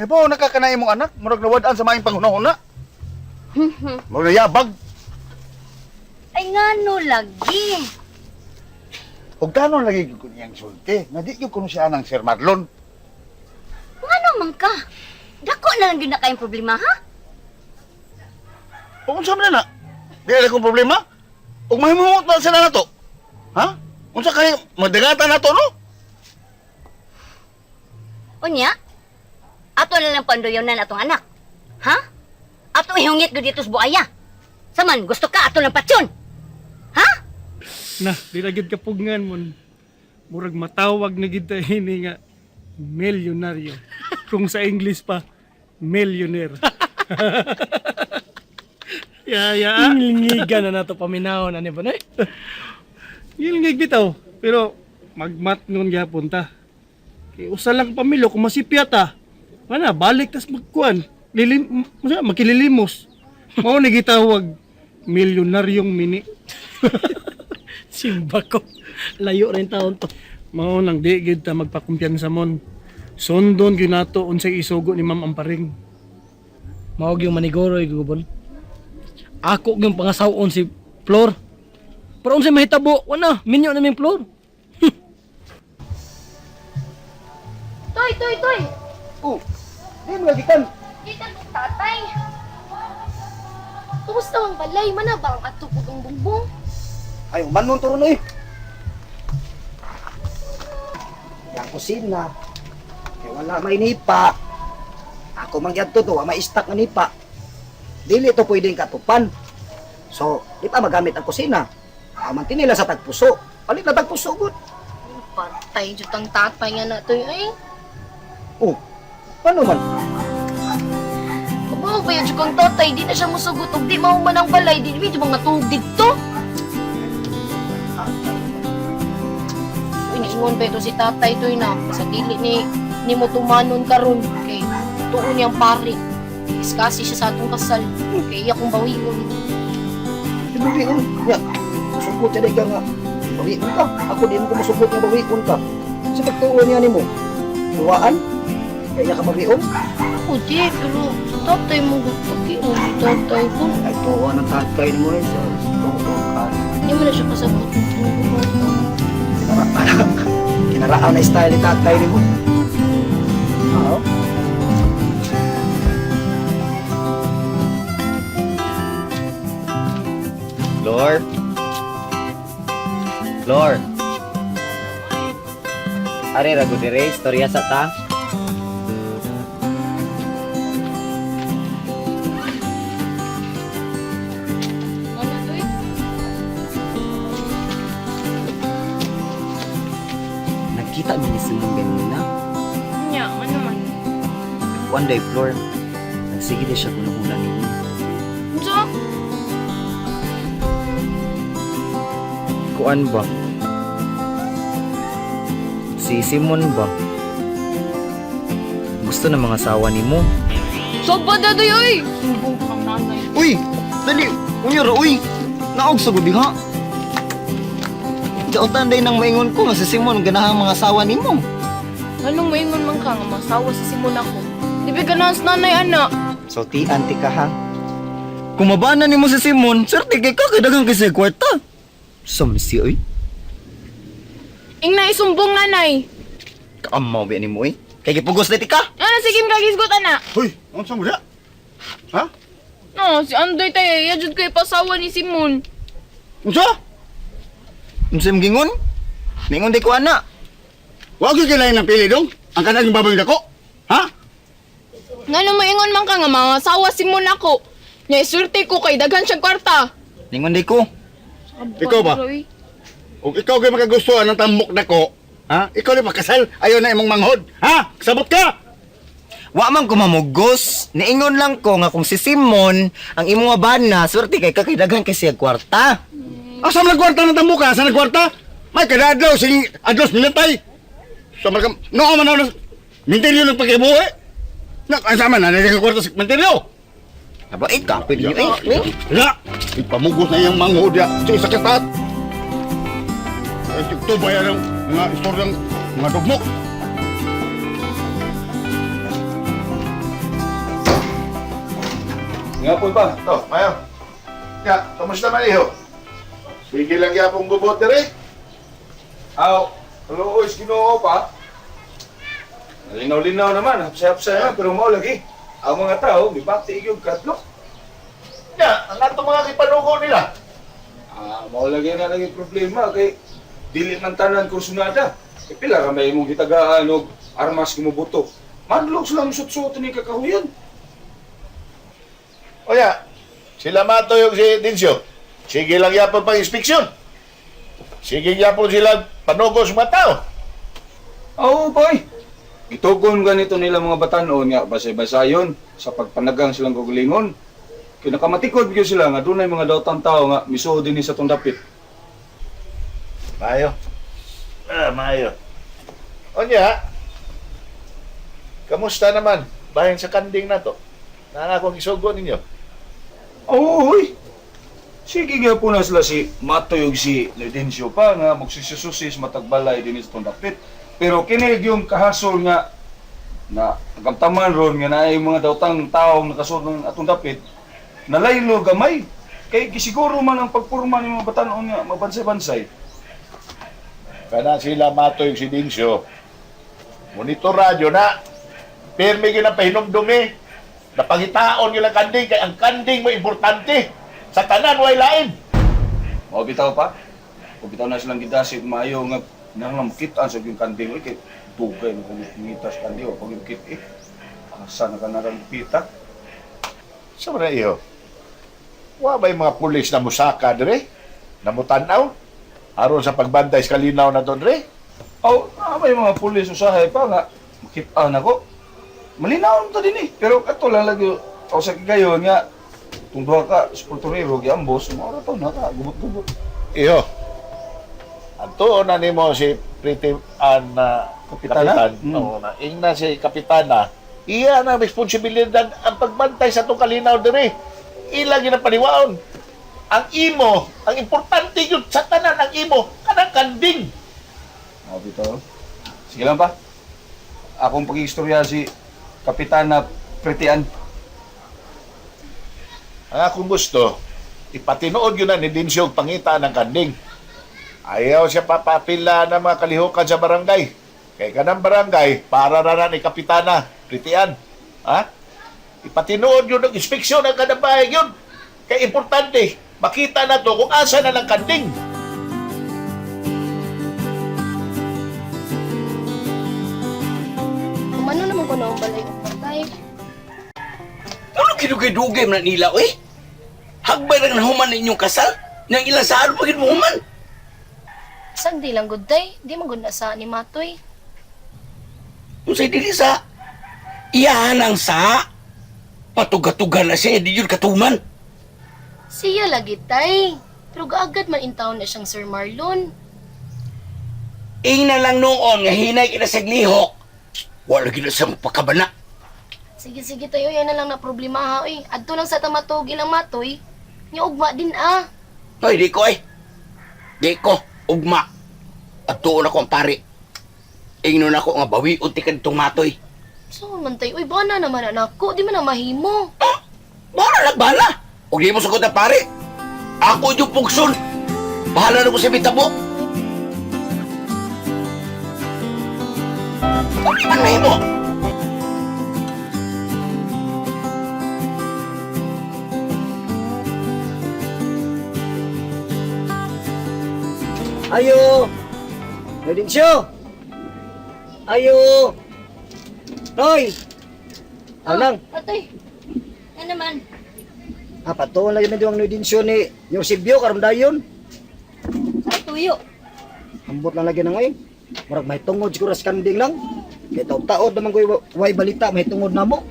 Eh ba, nakakanay mong anak, murag nawad-an sa maing panghunahuna. Murag nayabag. Ay ngano lagi. Ug kanon lagi gyud ko niyang sulti, nga di gyud kuno siya nang Sir Marlon. Ngano man ka? Dako na lang gyud na kayong problema, ha? Ug unsa man na? Di na akong problema. Ug mahimuot na sila nato. Ha? Unsa kay madagatan nato no? Unya, ato na lang panduyaw na atong anak. Ha? Ato ihungit gyud dito sa buaya. Saman, gusto ka ato lang patsyon. Ha? Na, di na gid kapugngan mon. Murag matawag na gid tayo ini nga milyonaryo. Kung sa English pa, millionaire. Ya, ya. Ngilngigan na nato paminawon ani ba na? Ngilngig bitaw. Pero magmat nun gyapon ta. Kay usa lang pamilyo kung masipya ta. Mana balik tas magkuan. Lilim, masa, makililimos. Mao ni gitawag milyonaryong mini. Simba ko. Layo rin taon to. Mao nang di gid ta magpakumpiyansa mon. Sundon gyud nato unsay isugo ni Ma'am Amparing. Mao gyung maniguro gubon. Ako gyung pangasawon si Flor. Pero unsay mahitabo, wala, minyo na ming Flor. Toy, toy, toy! Oh, di mo lagi kan. Gikan kong tatay. Kumusta ang balay? Mana ba ang atupog ang bumbong? Ay, manon to ron eh. Yang kusina. Kay wala may nipa. Ako man gyud to, wa may stock nga nipa. Dili to pwedeng katupan. So, di pa magamit ang kusina. Aman tinila sa tagpuso. Palit na tagpuso gud. Patay, jud ang tatay nga na toy ay. Oh, paano man? Kabaw ba yun kang tatay? Di na siya musugot og di mahuman ang balay. Di medyo mga tuhog didto. Uy, niingon pa ito si tatay toy na. Sa dili ni ni mo tumanon karon kay tuon niyang pare. Iskasi siya sa atong kasal. Kay iya kong bawion. Di bawion. Ya, musugot siya ka nga. Bawion ka. Ako di mo ko musugot nga bawion ka. Sa pagtuon niya nimo. Tuwaan? Kaya ka bawion? Ako di, pero sa tatay mo gusto si tatay ko. Ay, tuwa ng tatay mo eh. Sa tuon ka. Hindi mo na siya kasabot. Kinaraan na style ni tatay ni mo. Oo. Lord? Lord? Are ra gud dire istorya sa ta. Ano to eh? Nagkita mi ni Simon ganina. Nya, ano man? One day Flor. Nagsige di siya gunahuna nimo. Unsa? Kuan ba? Si Simon ba? Gusto ng mga asawa nimo. Soba dadoy oy! Sumbong kang nanay. Uy, dali. Unya ra uy. Naog sa gud ha. Dautan day nang maingon ko nga si Simon ganahang mga asawa nimo. Anong maingon man ka nga masawa sa Simon ako? Di ba ganahan sa nanay ana? Sultian ti ka ha. Kung mabana nimo si Simon, swerte kay ka kay daghang kay sa kwarta. Samsi oy. Ing na isumbong nanay. Kaamaw ba nimo oy? Kay gipugos na ti ka. Ano sige kagisgot ana? Hoy, unsa mo diha? Ha? No, si Andoy tayo, iya jud ko ipasawa ni Simon. Unsa? Unsa imong gingon? Ningon di ko ana. Wa gyud kay lain ng pili dong. Ang kanang baboy dako. Ha? Ngano maingon man ka nga masawa Simon ako? Nya isurte ko kay daghan siyang kwarta. Ningon di ko. Ikaw ba? Ug ikaw kay makagustuhan ng tambok dako, ha? Ikaw ni pakasal, ayaw na imong manghod. Ha? Sabot ka. Wa man ko mamugos. Niingon lang ko nga kung si Simon ang imong bana, swerte kay ka kay daghan kay siya kwarta. Asa man kwarta ng tambok ka? Asa man kwarta? May kada adlaw sing adlaw nilatay. Sa man no man na minteryo ng pagkibuhi. Nak asa man na ka kwarta sa minteryo. Aba eh, kapil niyo eh. Eh. Ya, ipamugos na iyang manghod ya. Sa isa kasat. Ay, ito ba yan ang mga istoryang mga dugmok? Nga po pa. Oh, mayo. Ya, kamusta man iho? Sige lang gyapon gubot dire. Aw, kaluoy Ginoo pa. Linaw-linaw naman, hapsay-hapsay naman, pero mao lagi. Ang mga tao, mibati yung katlok. Ya, ang ato mga kipanugo nila. Ah, mao lagi na lagi problema kay dili man tanan kursunada. Kay pila ka may imong gitagaan og armas gumubuto. Madlok sila musut-suot ni kakahuyan. O ya, sila matoy og si Dinsyo. Sige lang gyapon pang inspeksyon. Sige gyapon sila panugo sa mga tao. Oo, boy. Gitugon ganito nila mga batanon nga basay-basayon sa pagpanagang silang gugulingon. Kinakamatikod gyud sila nga dunay mga daotang tao nga misuod dinhi sa tong dapit. Mayo. Ah, mayo. Onya, kamusta naman? Bahin sa kanding na to. Naan akong isugo ninyo. Oo, hoy. Sige nga po na sila si Matoy ug si Ledencio pa nga magsisususis matagbalay dinhi sa tong dapit. Pero kini yung kahasol nga na agamtaman ron nga naay mga daotang taong nakasuod ng atong dapit nalaylo gamay kay gisiguro man ang pagpurma ni mga batanon nga mabansay-bansay. Kana sila matoy si Dinsyo. Monitor radyo na. Pirmi gyud ang pahinumdumi. Napangitaon yun ang kanding kay ang kanding mo importante. Sa tanan way lain. Mao bitaw pa. O bitaw na silang gidasig maayo nga nang makita sa yung kanding oy kay dugay mo kung ngita sa kanding o pag yung eh. Asa na ka na pita? Sa mga iyo. Wa ba'y mga pulis na musaka dire? Namutanaw? Aron sa pagbantay sa kalinaw na to dire? Oh, ah, may mga pulis usahay pa nga makita na ko. Malinaw ta din eh. Pero ato lang lagi o sa gayon nga tung duha ka sepulturero giambos mao ra to na ka gubot-gubot. Iyo. Ang tuon na nimo si Pretty Ann na Kapitana? Kapitan. Mm. Oo, na ingna si Kapitana. Iya na ang responsibilidad ang pagbantay sa itong kalinaw dire. Ila gyud ang paniwaon. Ang imo, ang importante yun sa tanan ang imo, kanang kanding. Mao bitaw. Sige lang pa. Akong pag-iistorya si Kapitana Pretian. Ang akong gusto, ipatinuod yun na ni Dinsyo ang pangita ng kanding. Ayaw siya papapila ng mga kalihukan sa barangay. Kay kanang barangay, para na na ni Kapitana, Pritian. Ha? Ipatinuod yun ang inspeksyon ng kanang bahay yun. Kay importante, makita na to kung asa na ng kanding. Kumano naman ko na ang balay ko patay. Ano kinugay-dugay man nila, oy? Hagbay lang nahuman na inyong kasal? Nang ilang saan pa mo human? Sagdi lang gud day, di man gud na sa ni Matoy. Kung sa'y dili sa, iyahan ang sa. Patuga-tuga na siya, di yun katuman. Siya lagi tay. Pero gaagad man intawon na siyang Sir Marlon. Ing na lang noon nga hinay kita sa lihok. Wala gina sa magpakabana. Sige sige tayo, yan na lang na problema ha oy. Adto lang sa tamatog ilang Matoy. Nya ugma din ah. Hoy, di ko eh. Di ko, ugma. At tuon ako ang pari. Ingnon ako nga bawion ti kadtong matoy. So man tay, oy bana naman anak ko, di man na mahimo. Bahala lang, bahala. Huwag di mo sagot na pare. Ako yung pugson. Bahala na ko sa bitabo. Kung di man mahimo. Ayo! Nodensyo! Ayo! Noy! Anang, Atoy. Ano naman? ah, patuon lang yun ang Nodensyo ni Eusebio karon dayon. Sa tuyo. Ambot lang lagi na ngayon. Murag may tungod siguro sa kanding lang. Kay taod-taod naman ko'y way balita, may tungod na mo.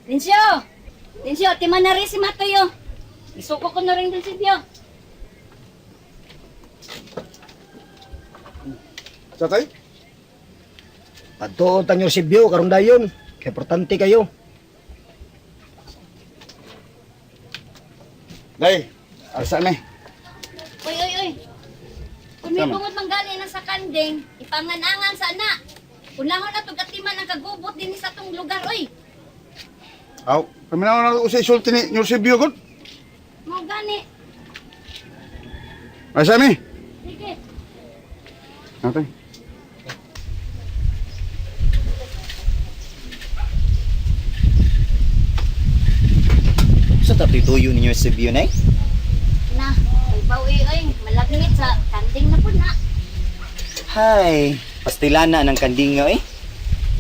Linsyo! Linsyo, tima na rin si Matoy oh. Isuko ko na rin dun si Bio. Tatay? Patuon tang Eusebio karon dayon. Kay importante kayo. Day, arsa na eh. Uy, uy, uy. Kung may tungod manggali na sa kanding, ipanganangan sana. Unahon na tugatiman ang kagubot din sa tong lugar, uy. Aw, paminaw na ako sa isulti ni Eusebio gud. Mo gani. Ay sami. Sige. Natay. Sa tapituyo ninyo sa nay? Na, kay bawi oy, malagnit sa kanding na pud na. Hay, pastilana ng kandinga eh.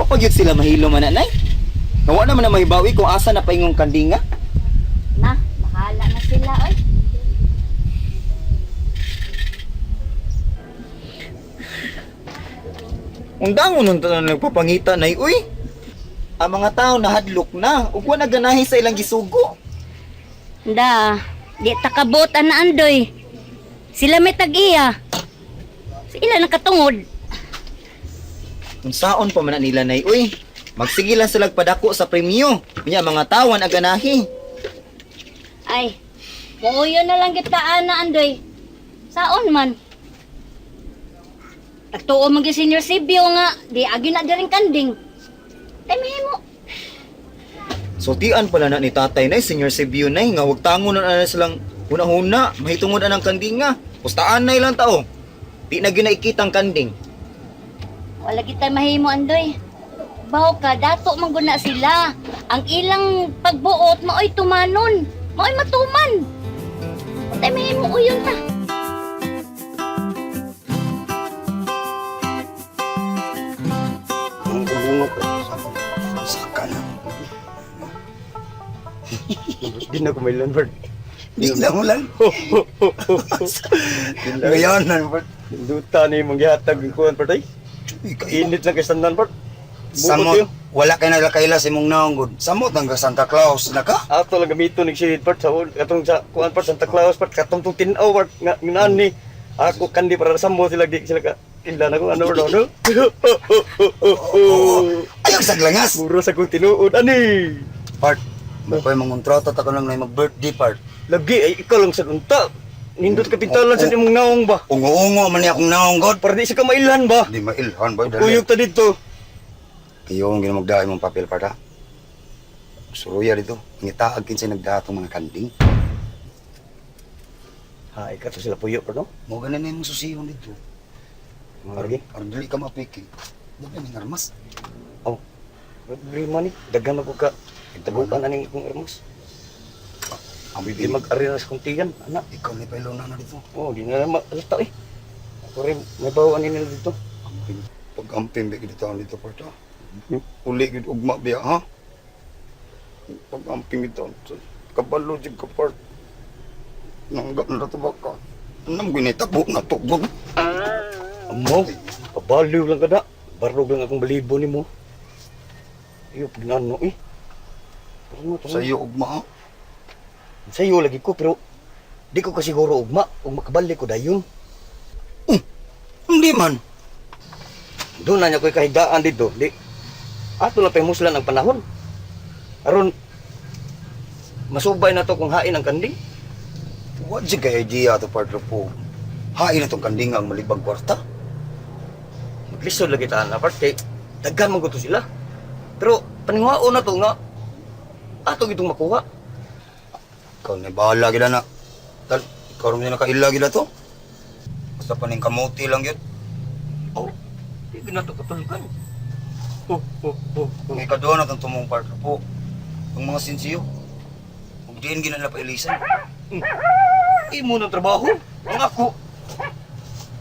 Wa gyud sila mahilo man na, nay. Nga wa naman na mahibawi kung asa na paingong kandinga. Na, bahala na sila oy. Undangon nun tanan nagpapangita nay uy. Ang mga tao nahadlok na ug wa naganahi sa ilang gisugo. Da, di takabot ana andoy. Sila may tag-iya. Sila nakatungod. Unsaon pa man na nila nay uy. Magsige lang sila padako sa premyo. Unya mga tawan aganahi. Ay, muuyo na lang kita ana andoy. Saon man? Tagtuo man gyud Senior Sibyo nga, di agi na diring kanding. Ay mahimo. Sultian pala na ni tatay nay, Senior Sebio nay, nga wag tango na na silang huna-huna, mahitungod anang kandinga. Pustaan na ilang tao. Di na gyud nakikita ang kanding. Wala kita mahimo andoy. Baw ka, dato man gud na sila. Ang ilang pagbuot maoy tumanon. Maoy matuman. Patay mahimo uyon ta. Ang bunga ko. Saka na. Di na ko may landlord. Di na mo lang. Ngayon na, part. Duta ni mong gihatag yung kuwan part ay. Init lang kay sandan part. Samot, wala kay nagakaila sa imong naong gud. Samot ang Santa Claus na ka. Ato lang gamiton ni silid part sa katong sa kuan part Santa Claus part katong tong tin-aw part nga nginaan ni ako kandi para sa mo sila di sila ka ila na ko ano ano. Ayaw sa glangas. Mura sa kong tinuod ani. Part, may pa mong kontrata ta ko lang na mag-birthday part. Lagi ay ikaw lang sa unta. Nindot kapitalan sa imong naong ba? Ungo-ungo man ni akong naong god. Para di siya ka mailhan ba? Di mailhan ba? Dali. Kuyog ta dito. Iyo ang ginamagdaay mong papel part ha. Suruya dito. Ngitaag kinsay nagdahatong mga kanding. Ha, ikaw to sila puyo par no? Mo ganin na imong susiyon dito. Lagi. Aron dili ka mapiki. Dili ning armas. Oh. Problema ni daghan ako ka. Taguan aning akong armas. Ang Di bibi. mag-ari na sa kong tiyan, anak. Ikaw ni pailo na na dito. Oh, di na lang maalata eh. Ako rin, may bawaan nila dito. Amping. Pag-amping ba dito ang dito part ha. Uli gid ugma biya ha. Pag-amping dito. Kabalo jud ka part. Nangga na to baka. Anam ginitabo na to. Amo, pabaliw lang ka na. Barog lang akong balibo ni mo. Iyo, pag nano eh. Ano to? Sa iyo ugma ha. Sa'yo lagi ko, pero di ko kasiguro ugma. Ug makabalik ko dayon. Hindi man. Doon na niya ko'y kahigaan dito. Di, ato lang muslan ang panahon. Aron, masubay na to kung hain ang kanding. Wa jud kay idea to part po. Hain na tong kanding ang malibag kwarta. Maglisod lagi taan na parte. Daghan man ko to sila. Pero paninguhaon na to nga ato gitong makuha. Ikaw na bahala gid na. Tal, ikaw rin nakaila gid to. Basta paning kamote lang yun. Oh, di ko na to katulgan. Oh, oh, oh, oh. May kaduha na tong tumong part po. Ang mga sinsiyo. Ug diin ginala pa ilisan. Imo ng trabaho. Ang ako.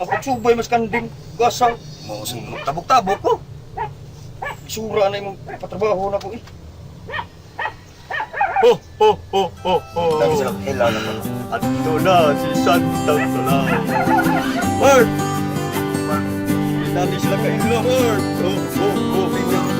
Ang pagsubay mas kanding, gasang, Mo sa tabok-tabok ko. Isura na imong patrabaho na ko eh. Ho, ho, ho, ho, ho. Dami sila kaila na po. Adto na si Santa Claus. Bert! Nani sila kaila, Bert! Oh, oh, oh.